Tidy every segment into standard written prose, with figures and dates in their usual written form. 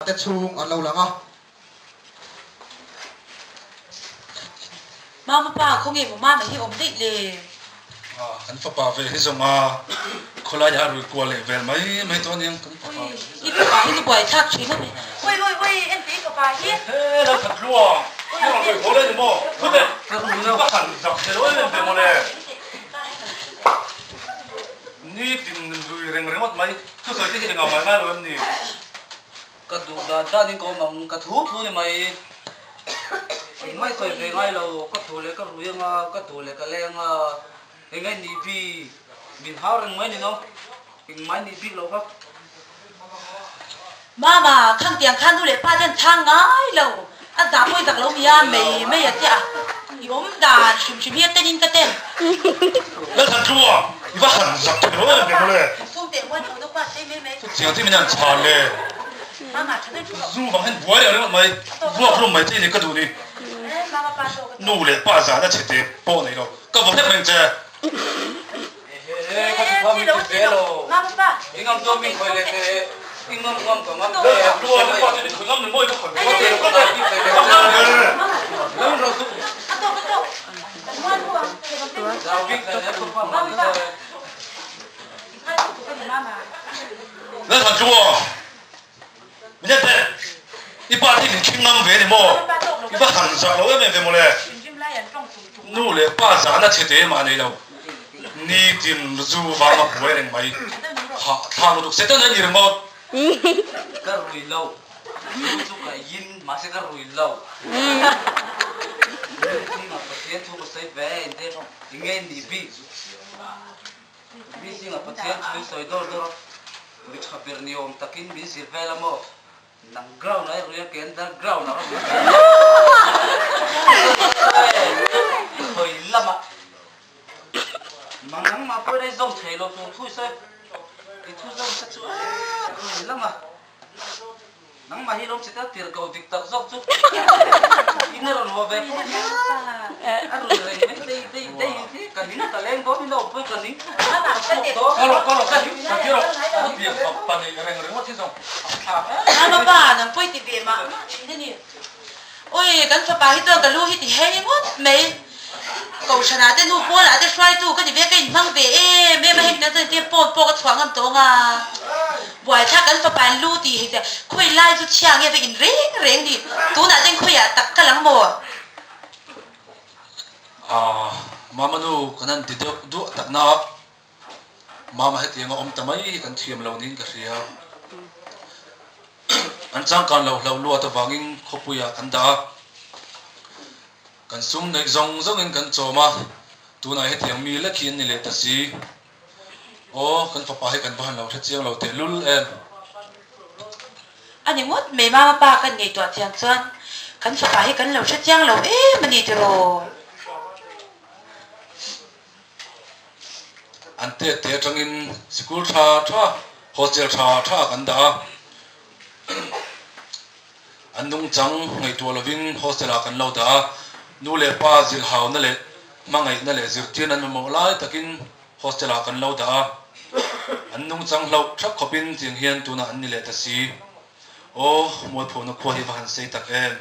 Te chhung an lo lang a. Mama pa, khawnge maw mama hi awm daih le? Kan fapa ve hi zawng a, khawlai a rui kual leh vel mai mai tawh aniang kan fapa ve hi zawng. I fapa hi ka buai thlak thin a ni. Ui ui ui, enteh i fapa hi. He lo khat luang, i rawn rui haw le ni maw? Chute, ka han zak che lo em em ve maw le? Nitin rui reng ringawt mai, thusawi te hi engah mah ngai lo em ni? Ka duh dan dan in ka awm ang, ka thu thu ni mai. Engmah i sawi ve ngai lo, ka duh leh ka rui anga, ka duh leh ka leng a, eng nge nih bik, min hau reng mai ni no, engmah i nih bik loh kha. Mama, khang tiang khan nu leh pa ten chhang ngai lo, a zah pawh i zak lo mi a, mei mei a chiah a, i awm dan hrim hrim hi a ten in ka ten. Lalthantlua, i va han zak thei lo em ve mawle. Sum teh muan tho deuh pa sei mai mai. Chutiang chu min han chhan le. Mama tha deuh thu rawh. Zu vang hian buai leh ringawt mai, vuak hlum mai che ni ka duh ni. Mama pa tawk a tawk. Nu leh pa zan a chhe te pawh nei lo, ka vaw hlek reng che. Ehe, ka thupa min ti ve lo. I ngam chuan min khawih leh teh. I ngam ngam ka ngam teh. Lalthantlua, nu pa chu min khawih ngam ni maw i va khawih ve lo. Lo rawh chu. Lalthantlua, min en teh, i pa hi min khing ngam ve ni maw? I va han zah lo em em ve mawle. Nu leh pa zahna chhe te mah nei lo, nitin zu vang a buai reng mai. Hah thlang lutuk Satan a ni ringawt. Ka rui lo, zu chu ka in mahse ka rui lo. Pathian thu ka sawi ve eng nge ni bik? Mi zingah Pathian thu i sawi dawr dawr a, mi tha ber ni awm takin min zir vel a maw? Nang ground ah i rui a, kei under ground ah ka rui ve nia. Hawi lamah mang nangmah pawh in a i zawm thei lo tur thu i sawi, i thu zawm te chu a hawi lamah. Nangmah hi lawm che ta tir ko dik tak zawk chu in a rawn haw ve pawh hian a rawn reng mai dei dei dei hi ka ning ka leng dawn in a awm pawh ka ning ka chhuak dawn. Ka rawh ka rawh ka ka ti rawh ka biak bak pa nei reng ringawt hi zawng a thlak em. Mama pa nang pawh i ti ve mah mah thin a ni. Oi kan fapa hi chuan ka lu hi ti hei ngawt mai. Kohhranah te nu Paula te hruaitu ka ni ve ka inhmang ve em em a hemi tan chuan engtin pawn pawh ka chhuah ngam tawh ang a. Buaithlak kan fapa in lu tih hei te khawi lai chu chhia nge va in reng reng ni tunah chuan khawiah tak ka lang maw? Aah mama nu kan han ti deuh duah tak na a, mama hetiang a awm ta mai hi kan thiam lo niin ka hria. An changkan loh hlauh luat avangin khawpuiah kan dah a. Kan sum neih zawng zawngin kan chawm a, tunah hetiang mi lek hi an ni leh ta si. Aw, kan fapa hi kan va han lo hre chiang lo teh lul em. A ni ngawt mai, mama pa kan ngaihtuah chiang chuan kan fapa hi kan lo hre chiang lo em a ni tiraw? An tet te atangin sikul tha tha, hostel tha tha kan dah a. An nungchang ngaihtuah lovin hostel ah kan lo dah a, nu leh pa zilhauna leh hmangaihna leh zirtirna an mamawh lai takin hostel ah kan lo dah a, an nungchang hlauh thap khawpin tiang hian tunah an ni leh ta si. Aw, Mualphawna khua hi va han sei tak em!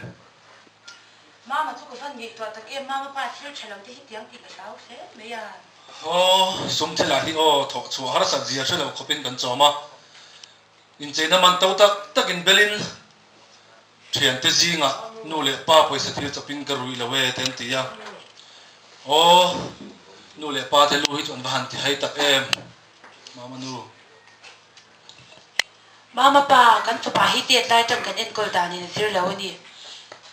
Mama chu ka van ngaihtuah tak em, Mama pa thil tha lo te hi tiang tih ka hlau hle mai a. Aw, sum thilah hi aw, thawh chhuah harsat zia hre lo khawpin kan chawm a, Incheina man to tak takin belin thiante zingah nu leh pa pawisa thil chawpin ka ruih lo e te an ti a. Aw, nu leh pa te lu hi chu an va han ti hai tak em, Mama nu. Mama pa, kan fapa hi tet lai tan kan enkawl danin a zir lo a ni.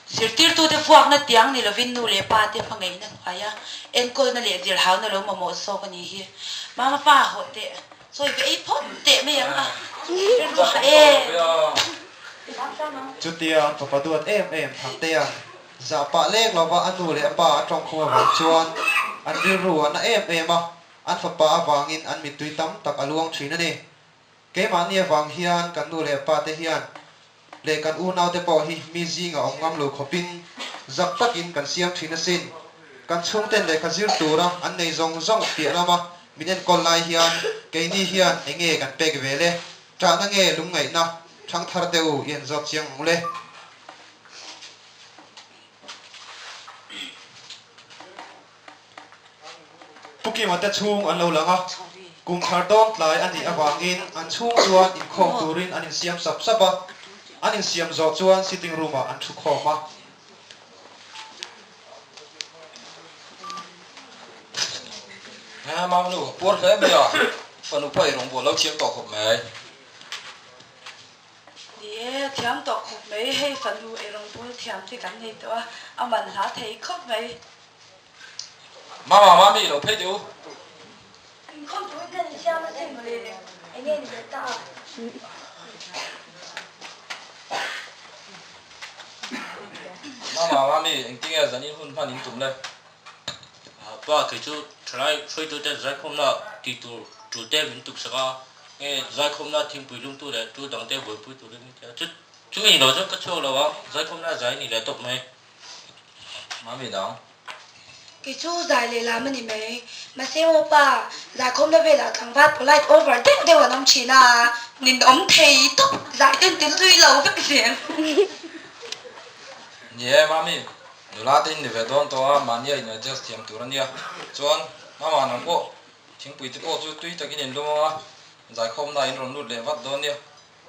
Zirtirtute vuakna tiang ni lovin nu leh pa te hmangaihna hnuaia enkawlna leh zirhauna lo mamawh zawk a ni hi. Mama pa, hawh teh. Sawi ve ei phawt teh mai ang a, rilru ha e. Chutia an fapa duat em em Thangtea zah pah lek lova a nu leh a pa a tawngkhum avang chuan an rilru a na em em a, an fapa avangin an mittui tam tak a luang thin a ni. Keimahni avang hian kan nu leh pa te hian leh kan unaute pawh hi mi zinga awm ngam lo khawpin zak takin kan siam thin asin. Kan chhungten lehkha zir tura an nei zawng zawng piah lama min enkawl lai hian keini hian enge kan pek ve le? Ṭahna nge lungngaihna? Ṭhangthar te u i en zawk chiang ang le. Pu Kima te chhung an lo lang a, kum thar dawn tlai a nih avangin an chhung chuan inkhawm turin an insiam sap sap a, an insiam zawh chuan sitting room ah an thu khawm a. He Mamnu, puar hle mai a, fanu pawh ei rawngbawl lo thiam tawh khawp mai. Ni e, a thiam tawh khawp mai, hei fanu ei rawngbawl thiam te kan nei tawh a, a man hla thei khawp mai. Mama, Mami, lo phei teh u. Inkhawm turin ka insiam a sin mawle, eng nge ni leh ta a? Mama, Mami, engtinge zanin hun hman in tum le? Pa, kei chu thalai hruaitute zaikhawmna tih tur tute min tuksak a, nge zaikhawmna thingpui lumtu leh tu dangte buaipui turin min ti a, chumi lo chuan ka chhuak lo a, zaikhawmna zai ni leh tawp mai. Mami dang. Kei chu zai leh lam a ni mai. Mahse aw pa, zaikhawmna velah tlangval polite over deuh deuh an awm thin a, nin awm thei tawp, zai ten ti zui lo vek zel. Ni e Mami, nula te in ni ve dawn tawh a, mahni a in adjust thiam tur a nia. Chuan, Mama nang pawh thingpui te pawh chu tui takin in lum ang a, zaikhawmna in rawn lut leh vat dawn nia.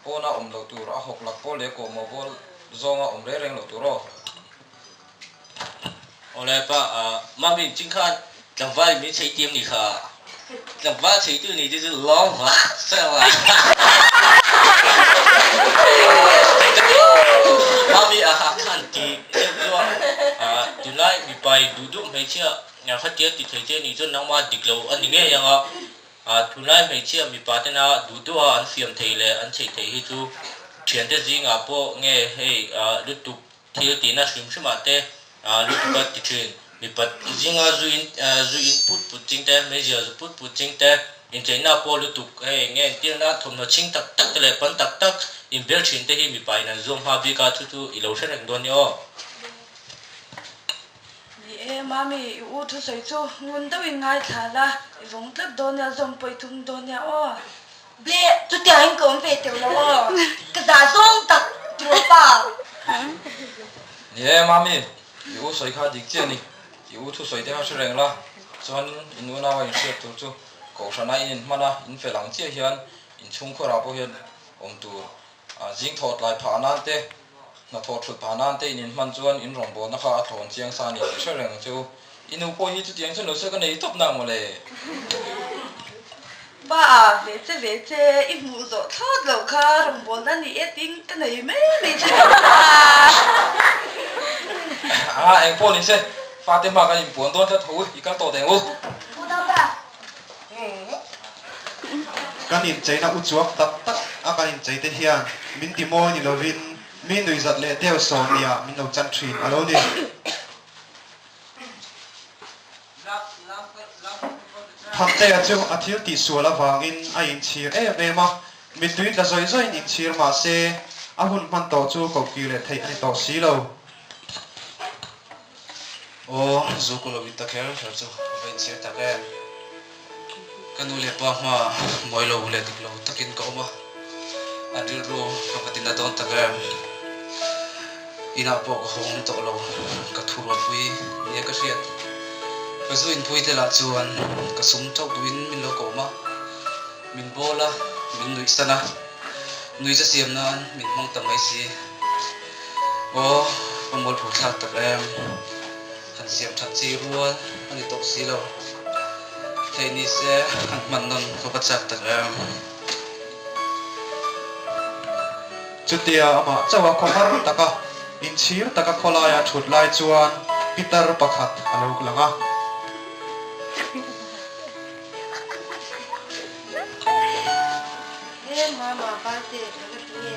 Pawna awm loh tur, a hawk lak pawh leh kawhmawh bawl zawnga awm reng reng loh tur aw. Awle pa, mami ching khan tlangval min chei tiam ni kha, tlangval cheitu ni te chu lawng hlak sel a. Mami a ha khan ti deuh deuh a, tunlai mipai duh duh hmeichhia khatia ti thei che nih chuan nangmah dik lo a ni ngei ang a. Tunlai hmeichhia mipa tena duh duha an fiam thei leh an chheih theih hi chu thiante zingah pawh nge hei lutuk thil tihna hrim hrimah te lutuka ti thin. Mipa zinga zu in zu in put put ching te, hmeichhia zu put put ching te, incheina pawh lutuk hei nge entirna thawmhnaw chhing tak tak te leh pan tak tak inbel thin te hi mipa in an zuam hma bik a, chu chu i lo hre reng dawn ni aw. Ni e, Mami, i u thusawi chu ngun deuhin ngaithla la, i vawng tlat dawn nia, zawm pawh i tum dawn nia aw. Bleh, chutiangin ka awm ve teuh lo aw, ka zah zawng tak tiraw pa. Ni e, Mami, i u sawi kha dik chiah a ni, i u thusawi te kha hre reng la, chuan in unau a inhriat tur chu Kohhrana in inhman a, in fel ang chiah hian inchhungkhawrah pawh hian awm tur zing thawh tlai phah nan te, Hnathawh thut phah nan te in inhman chuan in rawngbawlna kha a thlawn chiang sa a ni tih hre reng ang che u. I nu pawh hi chutiang chuan lo se ka nei tawp nang mawle. Pa a, ve che ve che, i hmuh zawh thlawt loh kha rawngbawlna ni e tiin ka nei mai mai che a. A, eng pawh ni se, fate hma kan inpuan dawn tlat ho u, i kal tawh deng u. Unaupa. Kan incheina u chuak tak tak a kan inchei te hian min ti mawi ni lovin mi nuihzat leh deuh sawn nia min lo chan thin a lo ni. Thantea chu a thil tihsual avangin a inchhir em em a, mittui tla zawih zawihin inchhir mah se a hun hman tawh chu kohkir leh theih a ni tawh si lo. Aw, zu ka lo in ta kher kher chu ka va inchhir tak em. Ka nu leh pa hma mawi lo leh dik lo takin ka awm a, an rilru ka va tina dawn tak em. Inah pawh ka hawng tawh lo, ka thu rualpui nia ka hriat. Ka zu inpui te lah chuan ka sum chauh duhin min lo kawm a, min bawl a, min nuih san a, nuihza siam nan min hmang ta mai si. Aw, ka mualpho thlak tak em? Han siam that chi rual a ni tawh si lo. Theih ni se han hman nawn ka va chak tak em? Chutia amah chauha khaw har taka inchhir taka khawlaia thut lai chuan pitar pakhat a lo lang a. He mama Valte ka la ti nge?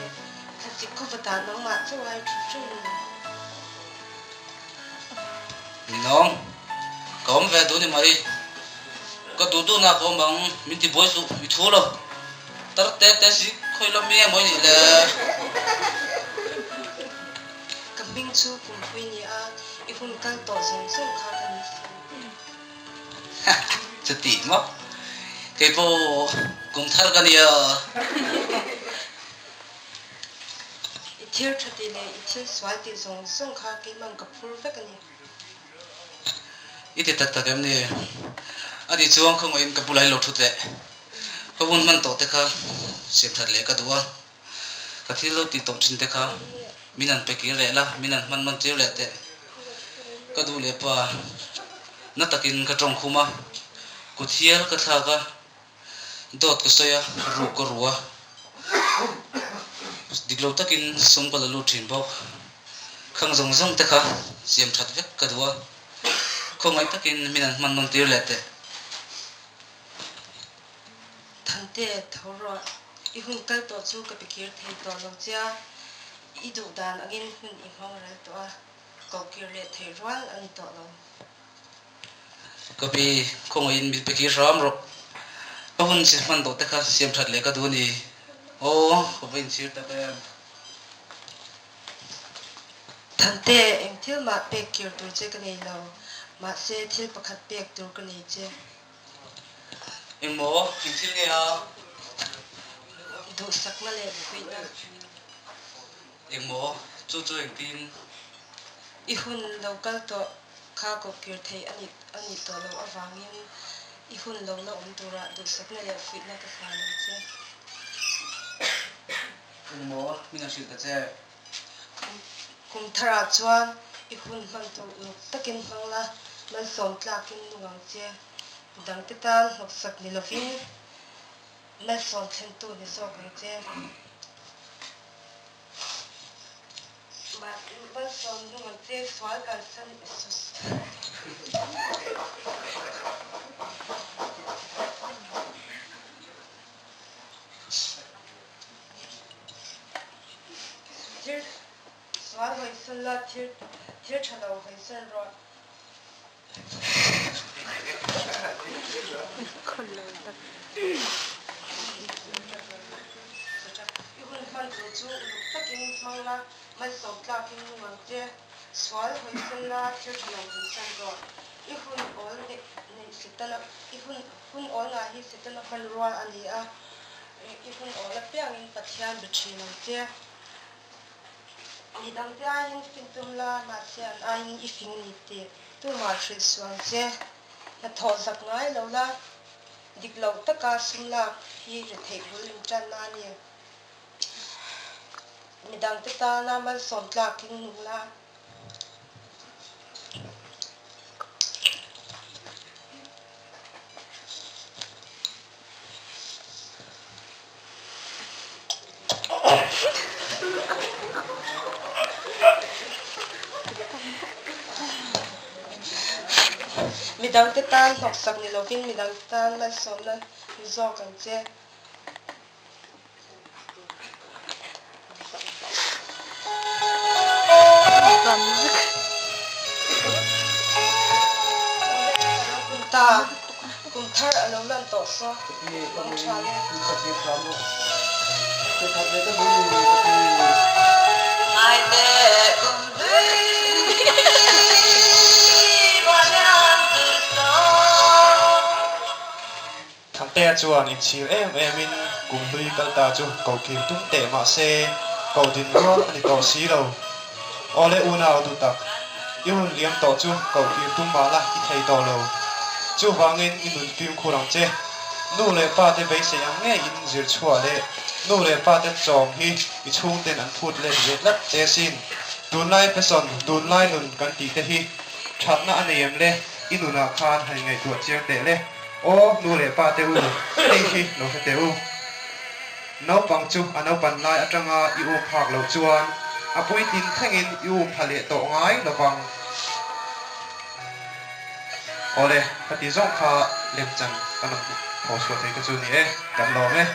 Thlasik khawvata nangmah chauh ai thu ṭeuh ni. Ninawm, ka awm ve duh ni mai. Ka duh duhna ka awm ang, min ti buai suh, i thu lo. Tar te te si khawi lam mi emaw i nih le? Ka hming chu Kumpui ni a, i hun kal tawh zawng zawng kha ka ni si. Chuti maw? Kei pawh kum thar ka nia. thil tha tih leh i thil sual tih zawng zawng kha keimang ka phur vek a ni. I ti tak tak em ni? A ni chuan khawngaihin ka bulah i lo thu teh. Ka hun hman tawh te kha siam that leh ka duh a, ka thil lo tih tawh thin te kha min han pe kir leh la, min han hman nawn tir leh teh. Ka duh leh pa, na takin ka tawng khum a, kut hial ka thlak a, Dawt ka sawi a, ruk ka ru a, dik lo takin sum ka la lut thin bawk. Khang zawng zawng te kha siam that vek ka duh a, khawngaih takin min an hman nawn tir leh teh. Thante, tho rawh. I hun kal tawh chu ka pe kir thei tawh lo che a, i duh dan angin hun i hmang ral tawh a, koh kir leh theih rual a ni tawh lo. Ka pi, khawngaihin min pe kir hram rawh. Ka hun che hman tawh te kha siam that leh ka duh a ni. Aw, ka va inchhir tak em. Thante, eng thil mah pek kir tur che ka nei lo. Mahse, thil pakhat pek tur ka nei che. Engmaw, eng thil nge a? Duhsakna leh puihna. Engmaw, chu chu engtin? I hun lo kal tawh kha kawpkir theih a nih a nih tawh loh avangin i hun lo la awm turah duhsakna leh fuihna ka hlan ang che. Engmaw, min a hrilh ta che? Kum tharah chuan i hun hman tur uluk takin hmang la, malsawm tlakin nung ang che. Midangte tan hnawksak ni lovin malsawm thlentu ni zawk ang che. Malsawm nung ang che, sual kalsan Thil sual hawisan la, thil thil tha lo hawisan rawh. I hun hman tur chu uluk takin hmang la, malsawm tlakin nung ang che. Sual hawisan la, thil tha lo hawisan rawh. I hun awl neih Setana, i hun hun awl ngah hi Setana hmanrua a ni a. I hun awl apiangin Pathian be thin ang che. Mi dangte aiin fin tum la, mahse an aiin i fing ni tih tumah hrilh suh ang che. Hnathawh zak ngai lo la, dik loh taka sum lak hi retheih bul intanna a ni. Mi dangte tana malsawm tlakin nung la. Midangte tan hnawksak ni lovin midangte tan malsawmna ni zawk ang che. Ta, kum thar a lo lan tawh saw, lung tha le. Thangtea chuan inchhir em emin kum hlui kal ta chu ko kir tum teh mah se ko din rual a ni tawh si lo. Awle unau duh tak, i hun liam tawh chu ko kir tum mah la i thei tawh lo. Chuvangin i nun fimkhur ang che. Nu leh pa te beisei ang ngei in zir chhuah leh nu leh pa te chawm hi i chhungten an phut let ve tlat che sin. Tunlai fashion, tunlai nun kan tih te hi thatna a nei em le? I nunah khan han ngaihtuah chiang teh le. Aw, nu leh pa te u, hei hi lo hre teh u. Naupang chu a naupan lai atanga i um phak loh chuan a puitlin thlengin i um pha leh tawh ngai lo vang. Awle, ka ti zawng kha lemchan ka rawn tho chhuah thei te chu ni e, kan lawm e.